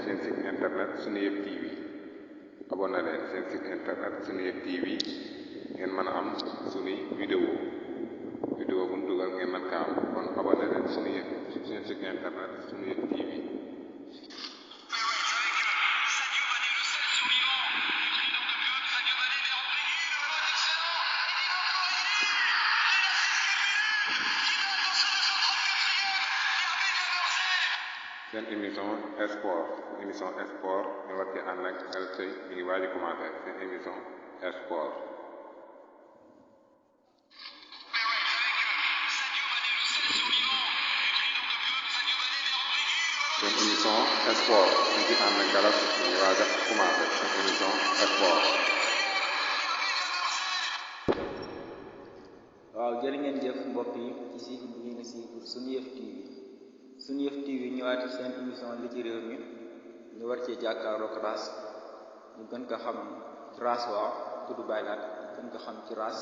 seen site internet Seneweb TV abonné leen seen site internet Seneweb TV ngeen mën a am suñuy vidéo bu ñu dugal ngeen mën kaa am kon abonné leen seen site internet Seneweb TV. seen émission sport ñu war ci ànd ak El Seye mi ngi waaj a commencé seen émission sport. seen émission sport ñu ci ànd ak Galas mi ngi waaj a commencé seen émission sport. waaw jërë ngeen jëf mbokk yi ci siifur bi ngeen si pour Seneweb TV. Seneweb TV ñëwaat ci seen émission li ci réew mi ñu war cee jàkkaarloog raas ñu gën ko xam ci raas waaw tudd baylaat ñu gën ko xam ci raas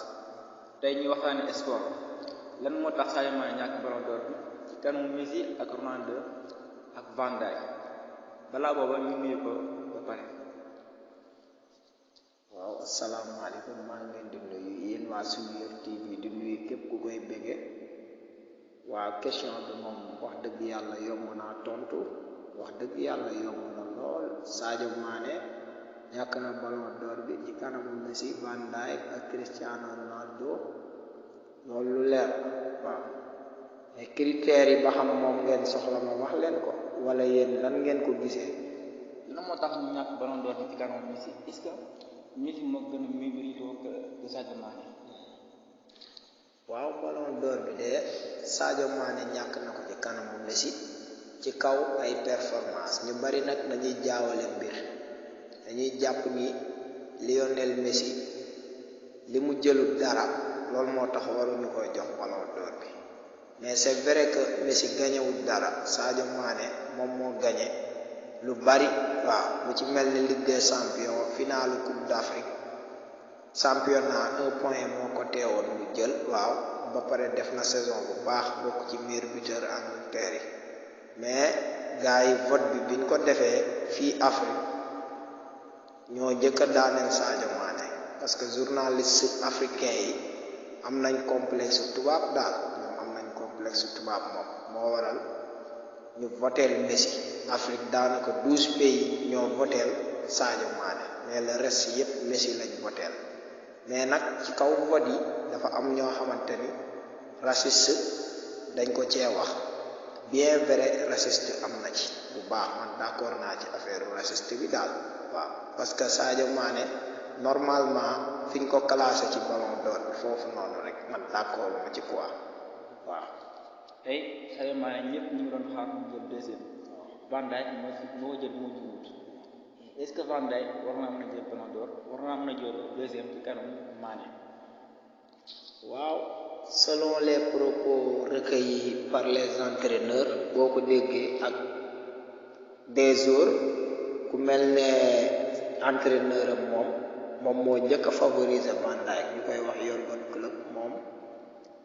tey ñu waxtaane sport lan moo tax Sadio Mané ñàkk Ballon d'Or bi ci kanamu Messi ak Ronaldo ak Van Dijk balaa booba ñu nuyu ko ba pare. waaw asalaamaaleykum maa ngi leen di nuyu yéen waa Seneweb TV di nuyu képp ku koy bége. waaw question bi moom wax dëgg yàlla yomb naa tontu wax dëgg yàlla yomb na lool Sadio Mané ñàkk na Ballon d'Or bi ci kanamu Messi Van Dijk ak Cristiano Ronaldo loolu lu leer waaw mais critères yi ba xam moom ngeen soxla ma wax leen ko wala yéen lan ngeen ko gisee. lan moo tax ñu ñàkk Ballon d'Or bi ci kanamu Messi est-ce que Messi moo gën a mérite que Sadio Mané. waaw Ballon d'Or bi de Sadio Mané ñàkk na ko ci kanamu Messi ci kaw ay performance ñu bari nag dañuy jaawale mbir dañuy jàpp ni Lionel Messi li mu jëlul dara loolu moo tax waruñu koy jox Ballon d'Or bi mais c'est vrai que Messi gañewul dara Sadio Mané moom moo gañe lu bari waaw lu ci mel ni Ligue des Champions finalu Coupe d'Afrique championnat 1 point moo ko teewoon mu jël waaw ba pare def na saison bu baax bokk ci meilleur buteur Angleterre yi mais gars yi vote bi biñ ko defee fii Afrique ñoo njëkk a daaneel Sadio Mané parce que journaliste africain yi am nañ complexe tubaab daal ñoom am nañ complexe tubaab moom moo waral ñu voteel Messi Afrique daanaka 12 pays ñoo voteel Sadio Mané mais le reste yépp Messi lañ voteel mais nag ci kaw vote yi dafa am ñoo xamante ni raciste dañ ko cee wax bien vrai raciste am na ci bu baax man d'accord naa ci affaire raciste bi daal waaw parce que Sadio Mané normalement fi ñu ko classé ci Ballon d'Or bi foofu noonu rek man d'accord ma ci quoi waaw. tey Sadio Mané ñëpp ñu ngi doon xaar mu jël deuxième Van Dijk moo ko jël moo jiwut est-ce que Van Dijk war naa mën a jël Ballon d'Or war naa mën a jël deuxième ci kanam Mané. waaw selon les propos recueillis par les entraîneurs boo ko déggee ak des joueurs ku mel ne entraîneur am moom moo njëkk a favoriser Van Dijk ñu koy wax Jürgen Klopp moom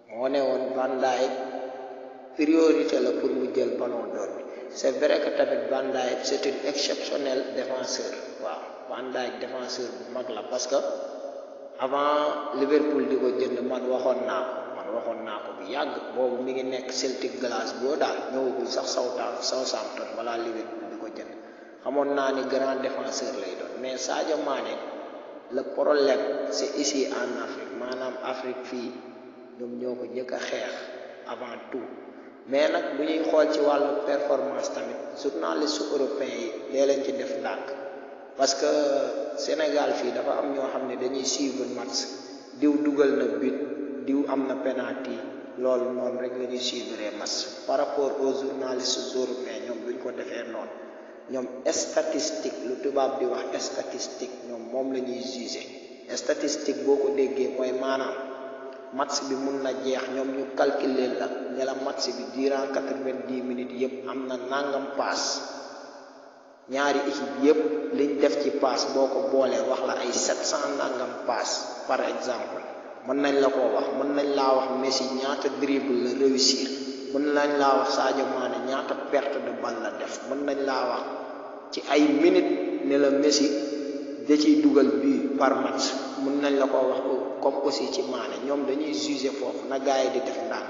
moo ne woon Van Dijk priorité la pour mu jël Ballon d'Or bi c'est vrai que tamit Van Dijk c'est un exceptionnel défenseur waaw Van Dijk défenseur bu mag la parce que avant Liverpool di ko jënd man waxoon naa ko bu yàgg boobu mi ngi nekk Celtic Glasgow daal ñëwagul sax Southampton balaa Liverpool di ko jënd xamoon naa ni grand défenseur lay doon mais Sadio Mané le problème c'est ici en Afrique maanaam Afrique fii ñoom ñoo ko njëkk a xeex avant tout mais nag bu ñuy xool ci wàllu performance tamit journaliste européen yi lee leen ci def ndànk parce que Sénégal fii dafa am ñoo xam ne dañuy suivre match diw dugal na but diw am na penalty loolu noonu rek la ñuy suivre match par rapport aux journalistes européens ñoom duñ ko defee noonu ñoom statistique lu tubaab di wax statistique ñoom moom la ñuy juger statistique boo ko déggee mooy maanaam match bi mun na jeex ñoom ñu calculer la ne la match bi durant 90 minutes yëpp am na nangam paas ñaari équipe yëpp liñ def ci paas boo ko boolee wax la ay 700 nangam paas par exemple mën nañ la koo wax mën nañ laa wax Messi ñaata dribble la réussir mën nañ laa wax Sadio Mané ñaata perte de balle la def mën nañ laa wax ci ay minute ne la Messi da ciy dugal bi par match mun nañ la ko wax comme aussi ci Mané ñoom dañuy juger foofu na gars yi di def ndànk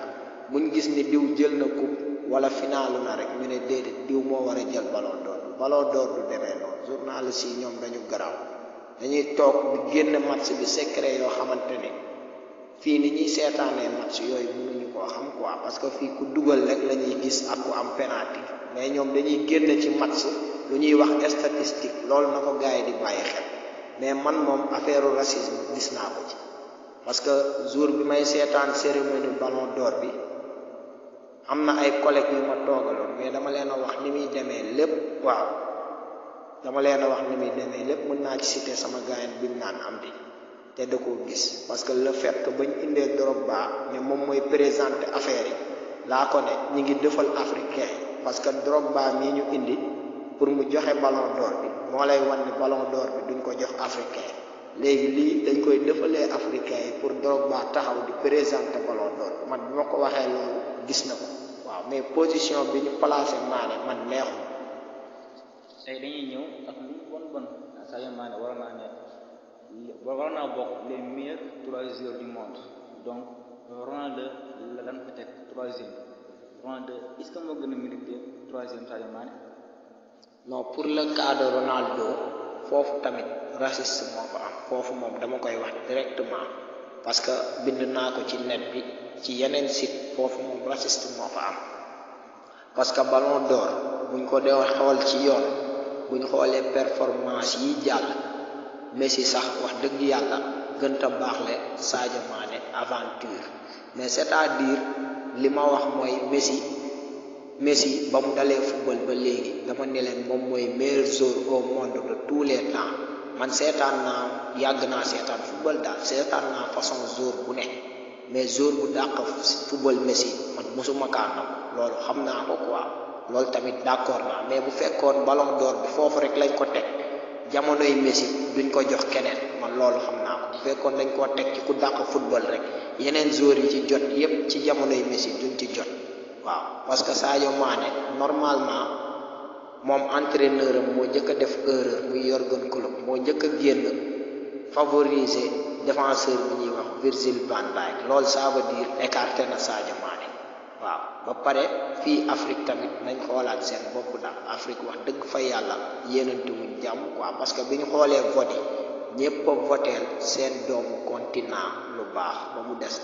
buñ gis ni diw jël na coupe wala finaalu na rek ñu ne déedéet diw moo war a jël ballon d'or du demee noonu journaliste yi ñoom dañu garaaw dañuy toog di génn match bi secret yoo xamante ni fii ni ñuy seetaanee match yooyu mënuñu koo xam quoi parce que fii ku dugal rek la ñuy gis ak ku am penalty mais ñoom dañuy génn ci match lu ñuy wax statistique loolu na ko gars yi di bàyyi xel mais man moom affaire racisme gis naa ko ci parce que jour bi may seetaan cérémonie ballon d'or bi am na ay collègues yu ma toogaloon mais dama leen a wax ni muy demee lépp waaw dama leen a wax ni muy demee lépp mën naa ci citer sama gaayen bi mu naan am di te da koo gis parce que le fait que bañ indee Drogba ne moom mooy présenter affaire yi laa ko ne ñi ngi defal africain parce que Drogba mii ñu indi pour mu joxe ballon d'or bi moo lay wan ni ballon d'or bi duñ ko jox africain léegi lii dañ koy defalee africain yi pour Drogba taxaw di présenter ballon d'or man bi ma ko waxee loolu gis na ko waaw mais position bi ñu placé Mané man neexul. tey dañuy ñëw ak lu bon Sadio Mané war naa bokk les meilleurs 3 joueurs du monde donc Ronaldo lan ko teg 3e Ronaldo est-ce que moo gën a mérité 3e Sadio Mané. non pour le cas de Ronaldo foofu tamit raciste moo fa am foofu moom dama koy wax directement parce que bind naa ko ci net bi ci yeneen site foofu moom raciste moo fa am parce que ballon d'or buñ ko dee xool ci yoon buñ xoolee performance yi jàll Messi sax wax dëgg yàlla gënta baaxle Sadio Mané aventure mais c'est-à-dire li ma wax mooy Messi ba mu dalee football ba léegi dama ne leen moom mooy meilleur joueur au monde de tous les temps man seetaan naa yàgg naa seetaan football daal seetaan naa façon joueur bu ne mais joueur bu dàq football Messi man mosuma kaa nam loolu xam naa ko quoi loolu tamit d'accord naa mais bu fekkoon ballon d'or bi foofu rek lañ ko teg jamonoy Messi duñ ko jox keneen man loolu xam naa ko bu fekkoon dañ koo teg ci ku dàq football rek yeneen joueurs yi ci jot yépp ci jamonoy Messi duñ ci jot waaw parce que Sadio Mané normalement moom entraîneur am moo njëkk a def erreur muy Jürgen Klopp moo njëkk a génn favoriser défenseur bi ñuy wax Virgil van Dijk loolu ça veut dire écarté na Sadio Mané waaw ba pare fii Afrique tamit nañ xoolaat seen bopp daal Afrique wax dëgg fa yàlla yéenante wuñ jàmm quoi parce que bi ñu xoolee vote yi ñépp a voteel seen doomu continent lu baax ba mu des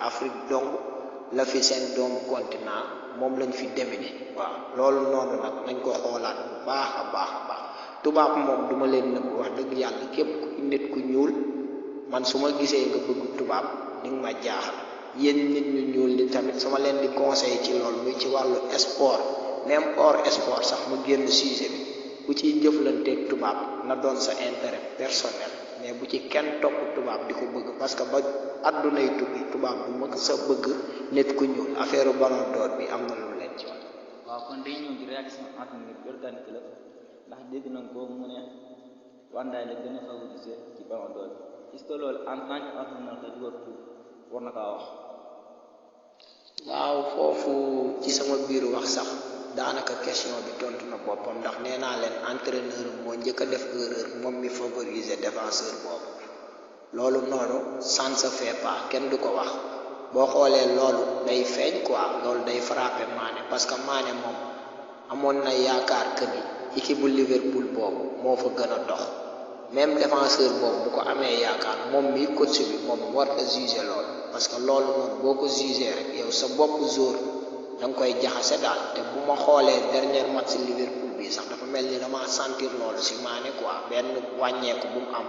Afrique donc la fi seen doomu continent moom lañ fi demine waaw loolu noonu nag nañ ko xoolaat bu baax a baax tubaab moom duma leen nëbb wax dëgg yàlla képp nit ku ñuul man su ma gisee nga bëgg tubaab di nga ma jaaxal yéen nit ñu ñuul ni tamit sama leen di conseil ci loolu muy ci wàllu sport même hors sport sax mu génn sujet bi ku ciy jëflanteeg tubaab na doon sa intérêt personnel mais bu ci kenn topp tubaab di ko bëgg parce que ba addunay tukki tubaab bu mag sa bëgg nit ku ñuul affaire ballon d'or bi am na lu leen ci wax. waaw kon day ñëw ci réaction entraîneur Jürgen Klopp ndax dégg nañ ko mu ne Van Dijk la gën a favoriser ci ballon d'or bi est-ce que loolu en tant qu'entraîneur de Liverpool war na kaa wax. waaw foofu ci sama biir wax sax daanaka question bi tontu na boppam ndax nee naa leen entraîneur moo njëkk a def erreur moom mi favoriser défenseur boobu loolu noonu ça ne se fait pas kenn du ko wax boo xoolee loolu day feeñ quoi loolu day frapper Mané parce que Mané moom amoon na yaakaar que ni équipe bu Liverpool boobu moo fa gën a dox même défenseur boobu bu ko amee yaakaar moom mi coach bi moom war a juger loolu parce que loolu noonu boo ko juger rek yow sa bopp jour da nga koy jaxase daal te bu ma xoolee dernier match Liverpool bi sax dafa mel ni dama sentir loolu si Mané quoi benn wàññeeku bu mu am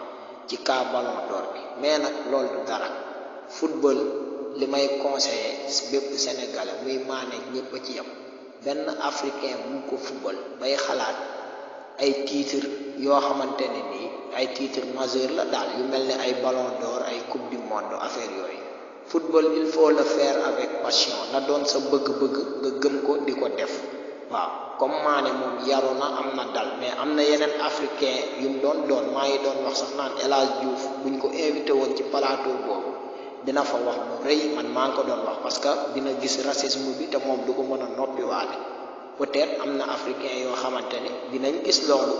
ci cas ballon d'or bi mais nag loolu du dara football li may conseiller bépp sénégalais muy Mané ñëpp a ci yam benn africain bu ko football bay xalaat ay titre yoo xamante ne nii ay titre majeur la daal yu mel ni ay ballon d'or ay coupe du monde affaire yooyu football il faut le faire avec passion na doon sa bëgg-bëgg nga gëm ko di ko def waaw comme Mané moom yaru na am na dal mais am na yeneen africain yu mu doon maa ngi doon wax sax naan El Hadj Diouf buñ ko invité woon ci plateau boobu dina fa wax lu rëy man maa ngi ko doon wax parce que dina gis racisme bi te moom du ko mën a noppiwaale peut-être am na africain yoo xamante ne dinañ gis loolu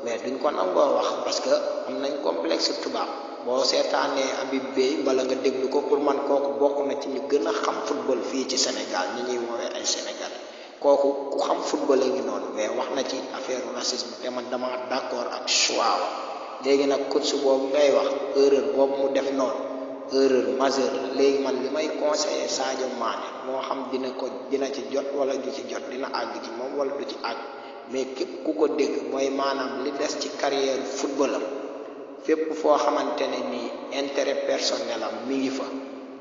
mais duñ ko nangoo wax parce que am nañ complexe tubaab boo seetaanee Habib Beye bala nga déglu ko pour man kooku bokk na ci ñu gën a xam football fii ci Sénégal ñi ñuy woowee ay Sénégalais kooku ku xam football a ngi noonu mais wax na ci affaire racisme te man dama d'accord ak choix léegi nag coach boobu ngay wax erreur boobu mu def noonu erreur majeure la léegi man li may conseiller Sadio Mané moo xam dina ci jot wala du ci jot dina àgg ci moom wala du ci àgg mais képp ku ko dégg mooy maanaam li des ci carrière footballam fépp foo xamante ne nii intérêt personnel am mi ngi fa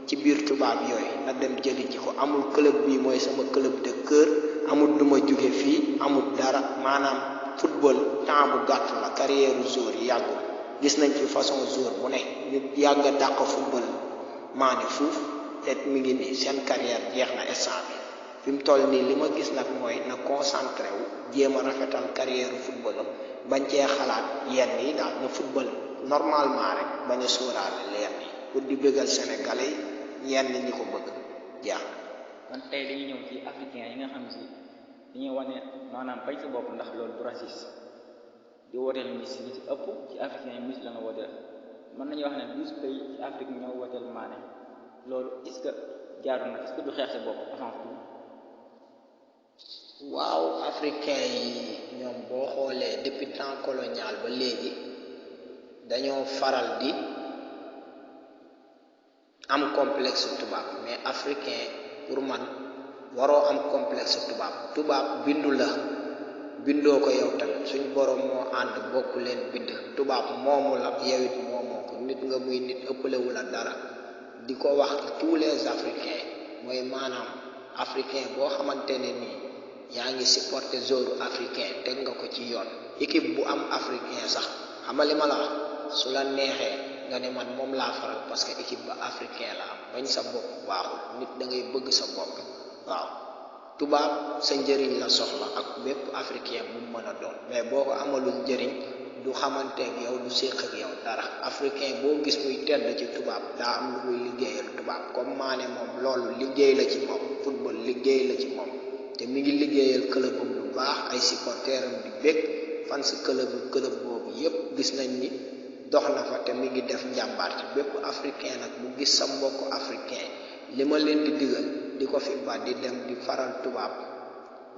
ci biir tubaab yooyu na dem jëli ji ko amul club bii mooy sama club de cœur amul duma jóge fii amul dara maanaam football temps bu gàtt la carrière joueur yi yàggul gis nañ fi façon joueur bu ne ñu yàgg a dàq football Mané fuuf te mi ngi nii seen carrière jeex na instant bi fi mu toll nii li ma gis nag mooy na concentré wu jéem a rafetal carrière football am bañ cee xalaat yenn yi daal na football normalement rek bañ a sóoraale yenn yi pour di bëggal Sénégalais yi yenn ñi ko bëgg jeex na. kon tey dañuy ñëw ci africain yi nga xam si dañuy wane maanaam bañ sa bopp ndax loolu du raciste di wooteel Miss li ci ëpp ci africain yi Miss la nga wooteel mën nañu wax ne 12 pays ci Afrique ñoo wooteel Mané loolu est-ce que jaaru na est-ce que du xeex sa bopp avant tout. waaw africain yi ñoom boo xoolee depuis temps colonial ba léegi dañoo faral di am complexe tubaab mais africain pour man waroo am complexe tubaab bindu la bindoo ko yow tamit suñ borom moo ànd bokk leen bind tubaab moomu la yowit moomoo ko nit nga muy nit ëppalewu la dara di ko wax tous les africains mooy maanaam africain boo xamante ne nii yaa ngi supporter joueur africain teg nga ko ci yoon équipe bu am africain sax xamal li ma la wax su la neexee nga ne man moom laa faral parce que équipe ba africain la am bañ sa bopp baaxul nit da ngay bëgg sa bopp waaw tubaab sa njëriñ la soxla ak bépp africain bu mën a doon mais boo ko amalul njëriñ du xamanteeg yow du séq ak yow dara africain boo gis muy tedd ci tubaab daa am lu muy liggéeyal tubaab comme Mané moom loolu liggéey la ci moom football liggéey la ci moom te mi ngi liggéeyal clubam lu baax ay supporteram di bég fan sa club boobu yépp gis nañ ni dox na fa te mi ngi def njàmbaarte bépp africain nag bu gis sa mbokk africain li ma leen di digal di ko fi ba di dem di faral tubaab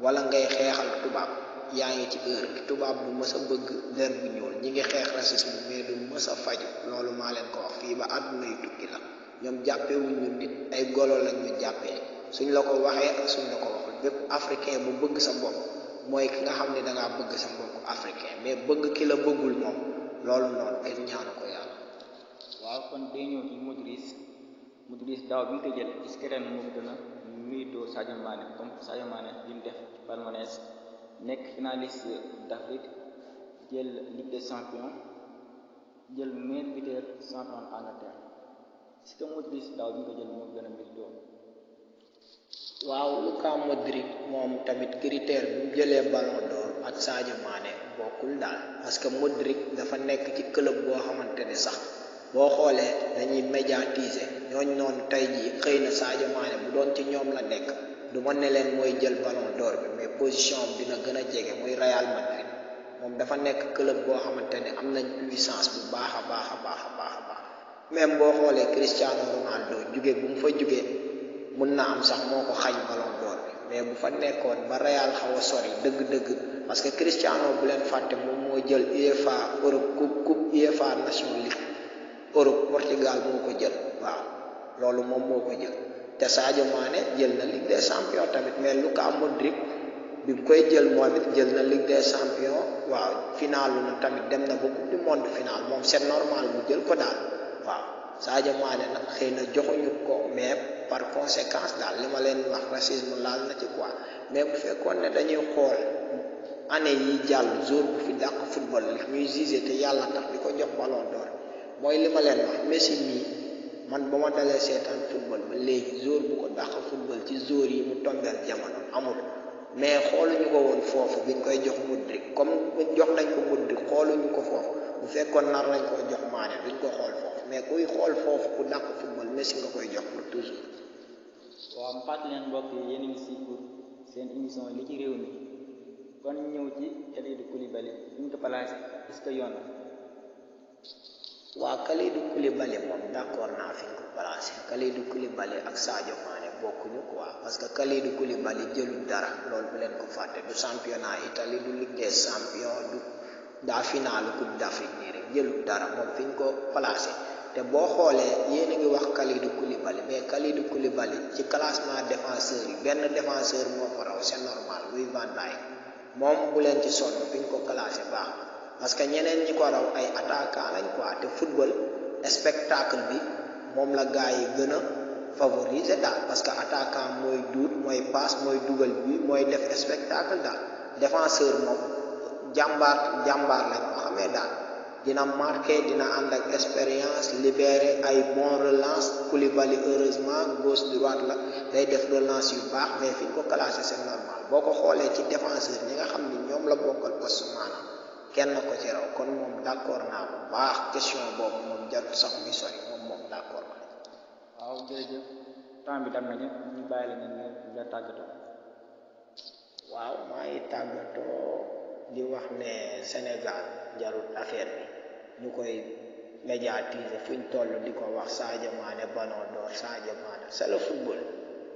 wala ngay xeexal tubaab yaa ngi ci heure bi tubaab bu mës a bëgg der bu ñuul ñi ngi xeex racisme mais du mës a faju loolu maa leen ko wax fii ba àdduna yu tukki la ñoom jàppewuñ ñu nit ay golo lañ ñu jàppee suñ la ko waxee ak suñ la ko waxul bépp africain bu bëgg sa bopp mooy ki nga xam ne dangaa bëgg sa mbokk africain mais bëgg ki la bëggul moom loolu noonu kenn ñaanu ko yàlla. waaw kon day ñëw ci Modric daaw bi nga ko jël est-ce que ren moo gën a mérito Sadio Mané comme Sadio Mané li mu def ci palmarès nekk finaliste d'Afrique jël Ligue des champions jël meilleur buteur champion Angleterre est-ce que Modric daaw bi nga ko jël moo gën a mérito. waaw Luka Modric moom tamit critère bi mu jëlee Ballon d'Or ak Sadio Mané bokkul daal parce que Modric dafa nekk ci club boo xamante ne sax boo xoolee dañuy médiatiser ñooñ noonu tey jii xëy na Sadio Mané bu doon ci ñoom la nekk du ma ne leen mooy jël Ballon d'Or bi mais position am dina gën a jege muy Real Madrid moom dafa nekk club boo xamante ne am nañ puissance bu baax a baax même boo xoolee Cristiano Ronaldo jóge bu mu fa jógee mun na am sax moo ko xañ Ballon d'Or bi mais bu fa nekkoon ba Real xaw a sori dëgg-dëgg parce que Cristiano bu leen fàtte moom moo jël UEFA Europe coupe UEFA Nation League Europe Portugal moo ko jël waaw loolu moom moo ko jël te Sadio Mané jël na Ligue des champions tamit mais Luka Modric bi mu koy jël moom it jël na Ligue des champions waaw finalu na tamit dem na ba coupe du monde final moom c'est normal mu jël ko daal waaw Sadio Mané nag xëy na joxuñu ko mais par conséquence daal li ma leen wax racisme laal na ci quoi mais bu fekkoon ne dañuy xool année yi jàll jour bu fi dàq football li ñuy jugé te yàlla tax di ko jox Ballon d'Or mooy li ma leen wax Messi mii man ba ma dalee seetaan football ba léegi jour bu ko dàq football ci jour yi mu tombeel jamono amul mais xooluñu ko woon foofu biñ koy jox Modric comme jox nañ ko Modric xooluñu ko foofu bu fekkoon nar nañ koo jox Mané duñ ko xool foofu mais kuy xool foofu ku dàq football Messi nga koy jox pour toujours. waaw fàttali leen mbokk yi yéen a ngi seen émission li ci réew mi kon ñëw ci Kalidou Koulibaly fi ñu ko placé est-ce que yoon la. waa Kalidou Koulibaly moom d'accord naa fi ñu ko placé Kalidou Koulibaly ak Sadio Mané bokkuñu quoi parce que Kalidou Koulibaly jëlul dara loolu bu leen ko fàtte du championnat Italie du Ligue des champions du daa finaalu Coupe d'Afrique nii rek jëlul dara moom fi ñu ko placé te boo xoolee yéen a ngi wax Kalidou Koulibaly mais Kalidou Koulibaly ci classement défenseur yi benn défenseur moo ko raw c'est normal muy Van Dijk moom bu leen ci sonn fi ñu ko classé baax na parce que ñeneen ñi ko raw ay attaquant lañ quoi te football spectacle bi moom la gars yi gën a favoriser daal parce que attaquant mooy duut mooy passe mooy dugal bi mooy def spectacle daal défenseur moom jàmbaar lañ ko xamee daal dina marqué dina ànd ak expérience libéré ay bon relance Koulibaly heureusement gauche droite la day def relance yu baax mais fi ñu ko classé c'est normal boo ko xoolee ci défenseur ñi nga xam ni ñoom la bokkal poste maanaam kenn ko ci raw kon moom d'accord naa bu baax question boobu moom jarul sax muy sori moom d'accord naa. waaw jërëjëf temps bi dam nañu ñu bàyyi la nga tàggatoo. waaw maa ngi tàggatoo di wax ne Sénégal jarul affaire bi ñu koy médiatiser fuñ toll di ko wax Sadio Mané Ballon d'Or Sadio Mané c'est le football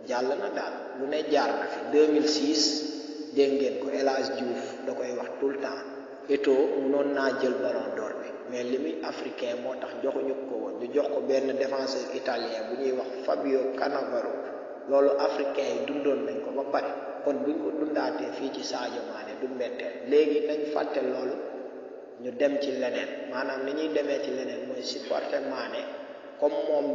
jàll na daal lu ne jaar na fi 2006 dégg ngeen ko El Hadj Diouf da koy wax tout le temps Eto'o mënoon naa jël Ballon d'Or bi mais li muy africain moo tax joxuñu ko woon ñu jox ko benn défenseur italien bu ñuy wax Fabio Cannavaro loolu africain yi dundoon nañ ko ba pare kon buñ ko dundaatee fii ci Sadio Mané du mbetteel léegi nañ fàtte loolu ñu dem ci leneen maanaam ni ñuy demee ci leneen mooy supporter Mané comme moom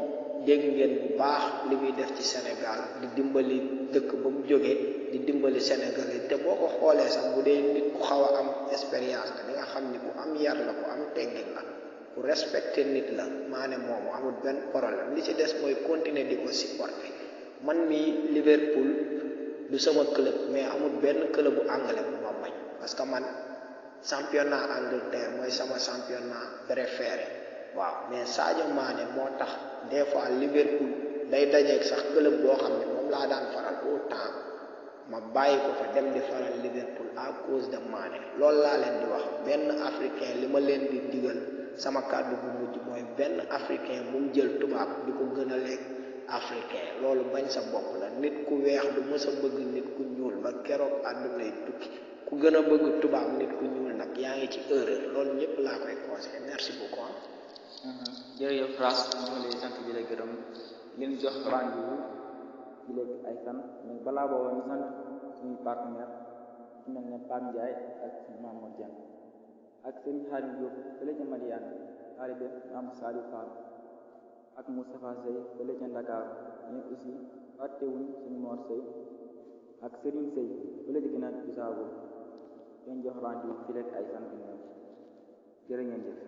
dégg ngeen bu baax li muy def ci Sénégal di dimbali dëkk ba mu jógee di dimbali Sénégal yi te boo ko xoolee sax bu dee nit ku xaw a am expérience la di nga xam ni ku am yar la ku am teggin la ku respecté nit la Mané moomu amul benn problème li ci des mooy continuer di ko supporter man mii Liverpool du sama club mais amul benn club bu anglais bu ma bañ parce que man championnat Angleterre mooy sama championnat préféré waaw mais Sadio Mané moo tax des fois Liverpool day dajeeg sax club boo xam ne moom laa daan faral au temps ma bàyyi ko fa dem di faral Liverpool à cause de Mané loolu laa leen di wax benn africain li ma leen di digal sama kàddu bu mujj mooy benn africain bu mu jël tubaab di ko gën a lekk africain loolu bañ sa bopp la nit ku weex du mës a bëgg nit ku ñuul ba keroog àddunay tukki ku gën a bëgg tubaab nit ku ñuul nag yaa ngi ci erreur loolu ñëpp laa koy conseillé merci beaucoup. jërëjëf Ras ñu ngi lay sant di la gërëm leen jox rendez-vous di léegi ay fan mais balaa booba ñu sant suñuy partenaire ci mel ne Pam Ndiaye ak Mamour Diagne ak seen xarit Diop fële ca Madiane taalibe am Saliou Fall ak Moustapha Sey fële ca Dakar mais aussi fàttewuñ suñu Mor Sey ak Serigne Sey fële ca Guinée Bissau leen jox rendez-vous fi léegi ay fan bi ñëw jërë ngeen jëf